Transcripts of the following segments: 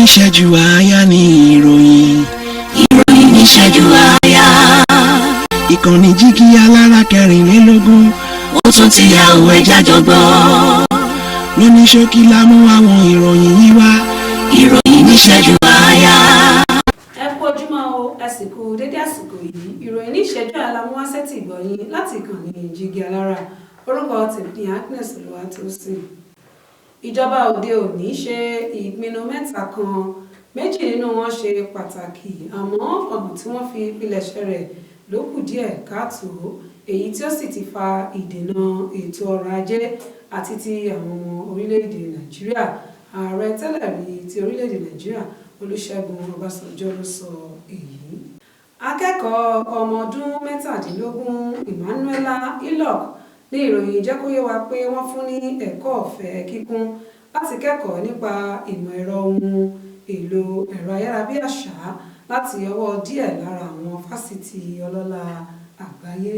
Níṣẹ́jú àáyá ní ìròyìn. Ìròyìn níṣẹ́jú àáyá. Ìkànnì Jígí Alára 24. Ó tún ti yà òwe jájọ gbọ́. Lóní ṣókí la mú àwọn ìròyìn yìí wá. Ìròyìn níṣẹ́jú àáyá. Ẹ kú ojúmọ́ o, ẹ sì kú dédé àsìkò yìí. Ìròyìn ní ìṣẹ́jú àáyá la mú wá sétí ìgbọ̀nyín láti ìkànnì Jígí Alára. Orúkọ tèmi ní Agnes Olúwatósìn. Ìjọba òde òní ṣe ìpinnu mẹ́ta kan. Méjì nínú wọn ṣe pàtàkì, àmọ́ ọ̀nà tí wọ́n fi pilẹ̀ṣẹ̀ rẹ̀ ló kù díẹ̀ káàtó, èyí tí ó sì ti fa ìdènà ètò ọrọ̀ ajé àti ti àwọn ọmọ orílẹ̀-èdè Nàìjíríà. Ààrẹ tẹ́lẹ̀ rí ti orílẹ̀-èdè Nàìjíríà, Olúṣẹ́gun Ọbásanjọ́, ló sọ èyí. Akẹ́kọ̀ọ́ ọmọ ọdún 17, Emmanuela Ilok, ní ìròyìn jẹ́ kó yé wa pé wọ́n fún ní ẹ̀kọ́ ọ̀fẹ́ kíkún láti kẹ́kọ̀ọ́ nípa ìmọ̀ ẹ̀rọ ohun èlò ẹ̀rọ ayárabíàṣá láti ọwọ́ díẹ̀ lára àwọn fásitì ọlọ́lá àgbáyé.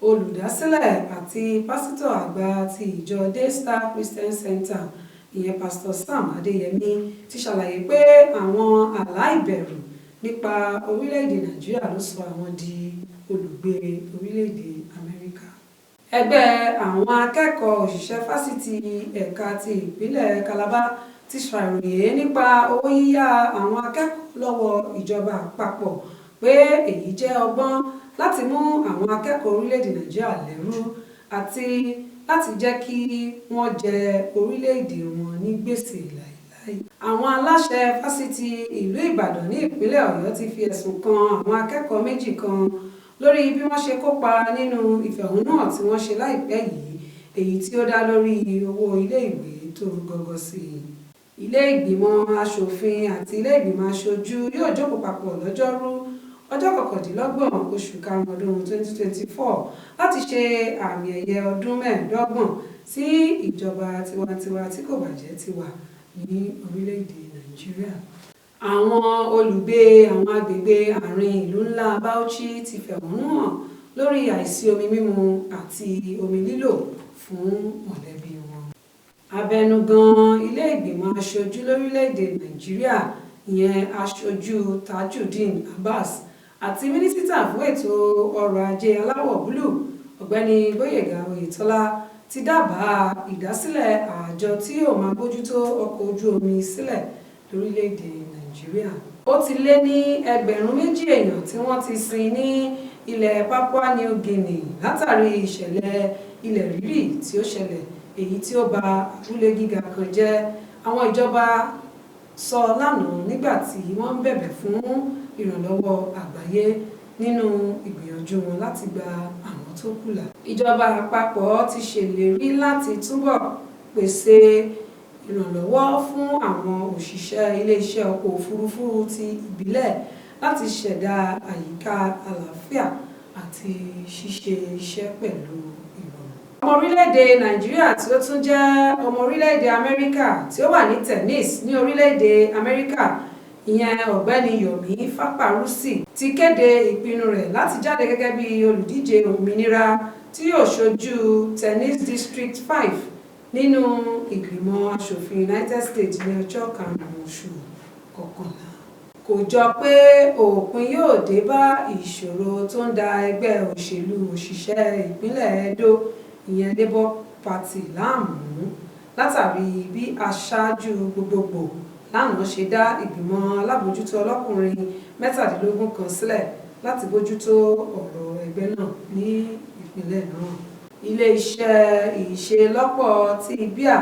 Olùdásílẹ̀ àti pásítọ̀ àgbà ti ìjọ Daystar Christian Center, ìyẹn Pásítọ̀ Sam Adéyẹmí, ti ṣàlàyé pé àwọn àlá ìbẹ̀rù nípa orílẹ̀-èdè Nàìjíríà ló sọ àwọn di olùgbé orílẹ̀-èdè Amẹ́ríkà. Ẹgbẹ́ àwọn akẹ́kọ̀ọ́ òṣìṣẹ́ fásitì ẹ̀ka ti ìpínlẹ̀ Calabar ti ṣàròyé nípa owó yíyá àwọn akẹ́kọ̀ọ́ lọ́wọ́ ìjọba àpapọ̀, pé èyí jẹ́ ọgbọ́n láti mú àwọn akẹ́kọ̀ọ́ orílẹ̀-èdè Nàìjíríà lẹ́rú àti láti jẹ́ kí wọ́n jẹ orílẹ̀-èdè wọn ní gbèsè láìláì. Àwọn aláṣẹ fásitì ìlú Ìbàdàn ní ìpínlẹ̀ Ọ̀yọ́ ti fi ẹ̀sùn kan àwọn akẹ́kọ̀ọ́ méjì kan lórí bí wọ́n ṣe kópa nínú ìfẹ̀hónúhàn tí wọ́n ṣe láìpẹ́ yìí, èyí tí ó dá lórí owó iléèwé tó rú gọ́gọ́ sí i. Ilé ìgbìmọ̀ aṣòfin àti ilé ìgbìmọ̀ aṣojú yóò jókòó papọ̀ lọ́jọ́rú, ọjọ́ 29 oṣù karùn-ún ọdún 2024 láti ṣe àmì ẹ̀yẹ ọdún 25 tí ìjọba tiwantiwa tí kò bàjẹ́ ti wà ní orílẹ̀-èdè Nàìjíríà. Àwọn olùgbé àwọn agbègbè àárín ìlú ńlá Bauchi ti fẹ̀hónú hàn lórí àìsí omi mímu àti omi lílò fún mọ̀lẹ́bí wọn. Abẹnugan ilé ìgbìmọ̀ aṣojú lórílẹ̀-èdè Nàìjíríà, ìyẹn Aṣojú Tajudeen Abbas, àti mínísítà fún ètò ọrọ̀ ajé aláwọ̀ búlúù, Ọ̀gbẹ́ni Gbóyèga Oyètọ́lá, ti dábàá ìdásílẹ̀ àjọ tí yóò máa bójútó ọkọ̀ ojú omi sílẹ̀ lórílẹ̀-èdè Nàìjíríà. Ó ti lé ní 2,000 èèyàn tí wọ́n ti sin ní ilẹ̀ Papua New Guinea látàrí ìṣẹ̀lẹ̀ ilẹ̀ rírì tí ó ṣẹlẹ̀, èyí tí ó ba abúlé gíga kan jẹ́, àwọn ìjọba sọ lánàá, nígbà tí wọ́n ń bẹ̀bẹ̀ fún ìrànlọ́wọ́ àgbáyé nínú ìgbìyànjú wọn láti gba àwọn tó kù là. Ìjọba àpapọ̀ ti ṣèlérí láti túbọ̀ pèsè ìrànlọ́wọ́ fún àwọn òṣìṣẹ́ iléeṣẹ́ ọkọ̀ òfurufú ti ìbílẹ̀ láti ṣẹ̀dá àyíká àlàáfíà àti ṣíṣe iṣẹ́ pẹ̀lú ìrọ̀rùn. Ọmọ orílẹ̀-èdè Nàìjíríà tí ó tún jẹ́ ọmọ orílẹ̀-èdè Amẹ́ríkà tí ó wà ní Tennessee ní orílẹ̀-èdè Amẹ́ríkà, ìyẹn Ọ̀gbẹ́ni Yomi Faparusi, ti kéde ìpinnu rẹ̀ láti jáde gẹ́gẹ́ bí olùdíje òmìnira tí yóò ṣojú Tennessee District 5 nínú ìgbìmọ̀ aṣòfin United States ní ọjọ́ 5 oṣù kọkànlá. Kò jọ pé òpin yóò dé bá ìṣòro tó ń da ẹgbẹ́ òṣèlú òṣìṣẹ́ ìpínlẹ̀ Edo, ìyẹn Labour Party, láàmú, látàrí bí aṣáájú gbogbogbò lánàá ṣe dá ìgbìmọ̀ alábòójútó ọlọ́kùnrin 17 kan sílẹ̀ láti bójútó ọ̀rọ̀ ẹgbẹ́ náà ní ìpínlẹ̀ náà. Ilé-iṣẹ́ ìṣelọ́pọ̀ ti bíà,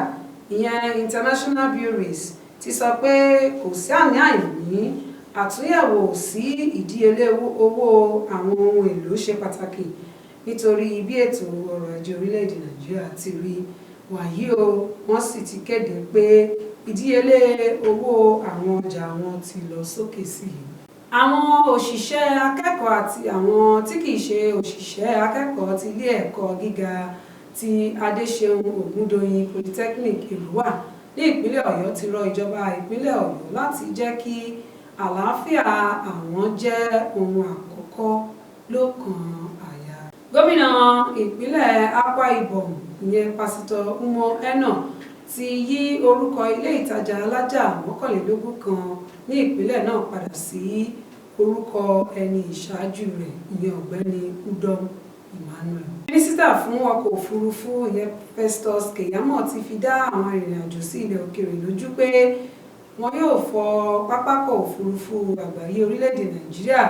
ìyẹn International Breweries, ti sọ pé kò sí àní-àní àtúnyẹ̀wò sí ìdíyelé owó àwọn ohun èlò ṣe pàtàkì nítorí bí ètò ọrọ̀ ajé orílẹ̀-èdè Nàìjíríà ti rí wàyí o. Wọ́n sì ti kéde pé ìdíyelé owó àwọn ọjà wọn ti lọ sókè sí i. Àwọn òṣìṣẹ́ akẹ́kọ̀ọ́ àti àwọn tí kìí ṣe òṣìṣẹ́ akẹ́kọ̀ọ́ ti ilé ẹ̀kọ́ gíga ti Adéṣeun Ògúndòyìn Polytechnic, Èrúwà, ní ìpínlẹ̀ Ọ̀yọ́, ti rọ ìjọba ìpínlẹ̀ Ọ̀yọ́ láti jẹ́ kí àlàáfíà àwọn jẹ́ ohun àkọ́kọ́ lọ́kàn àyà. Gómìnà ìpínlẹ̀ Akwa Ibom, ìyẹn Pásítọ̀ Umo Eno, Ti yí orúkọ ilé ìtajà alájà 21 kan ní ìpínlẹ̀ náà padà sí orúkọ ẹni ìṣáájú rẹ̀, ìyẹn Ọ̀gbẹ́ni Udom Emmanuel. Mínísítà fún ọkọ̀ òfurufú, ìyẹn Festus Keyamo, ti fi dá àwọn arìnrìn-àjò sí ilẹ̀ òkèèrè lójú pé wọn yóò fọ pápákọ̀ òfurufú àgbáyé orílẹ̀-èdè Nàìjíríà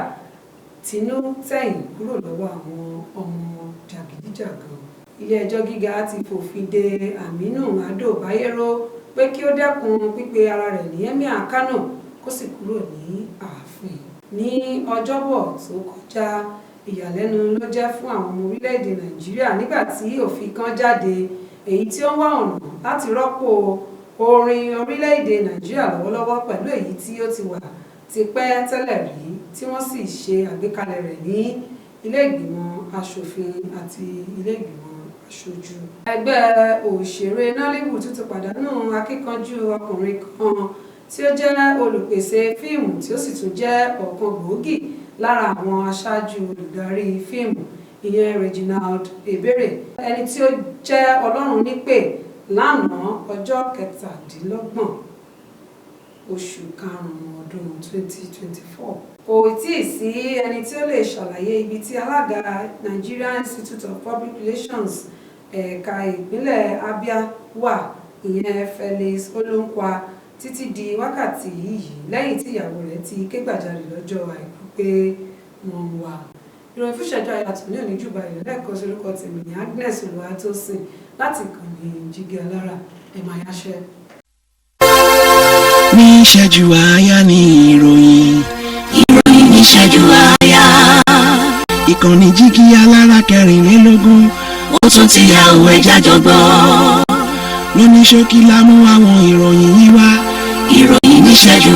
tinú tẹ̀yìn kúrò lọ́wọ́ àwọn ọmọ jàgídíjàgan. Ilé-ẹjọ́ gíga ti fòfin de Aminu Ado Bayero pé kí ó dẹ́kun pípe ara rẹ̀ ní Emir Kano, kó sì kúrò ní ààfin. Ní Ọjọ́bọ̀ tó kọjá, ìyàlẹ́nu ló jẹ́ fún àwọn ọmọ orílẹ̀-èdè Nàìjíríà nígbà tí òfin kan jáde èyí tí ó ń wá ọ̀nà láti rọ́pò orin orílẹ̀-èdè Nàìjíríà lọ́wọ́lọ́wọ́ pẹ̀lú èyí tí ó ti wà tipẹ́ tẹ́lẹ̀ rí, tí wọ́n sì ṣe àgbékalẹ̀ rẹ̀ ní ilé ìgbìmọ̀ aṣòfin àti ilé ìgbìmọ̀ aṣojú. Ẹgbẹ́ òṣèré Nollywood tún ti pàdánù akíkanjú ọkùnrin kan tí ó jẹ́ olùpèsè fíìmù, tí ó sì tún jẹ́ ọ̀kan gbòógì lára àwọn aṣáájú olùdarí fíìmù, ìyẹn Reginald Ebere, ẹni tí ó jẹ́ Ọlọ́run nípè lánàá, ọjọ́ 27 oṣù karùn-ún ọdún 2024. Kò tíì sí ẹni tí ó lè ṣàlàyé ibi tí alága Nigerian Institute of Public Relations ẹ̀ka ìpínlẹ̀ Abia wà, ìyẹn Felix Olonkwa, títí di wákàtí yìí, lẹ́yìn tí ìyàwó rẹ̀ ti ké gbàjarè lọ́jọ́ Àìkú pé wọ́n ń wá. Ìròyìn fún ìṣẹ́jú àyà tòní òní jù báyìí. Lẹ́ẹ̀kan sí, orúkọ tèmi ní Agnes Olúwatósìn láti ìkànnì Jígí Alára. Ẹ̀ máa yáṣẹ́. Ní ìṣẹ́jú àáyá ní ìròyìn. Ìròyìn níṣẹ́jú àáyá. Ìkànnì Jígí Alára 24. Ó tún ti yá o, ẹ jẹ́ á jọ gbọ́. Lóní ṣókí la mú àwọn ìròyìn yìí wá. Ìròyìn níṣẹ́jú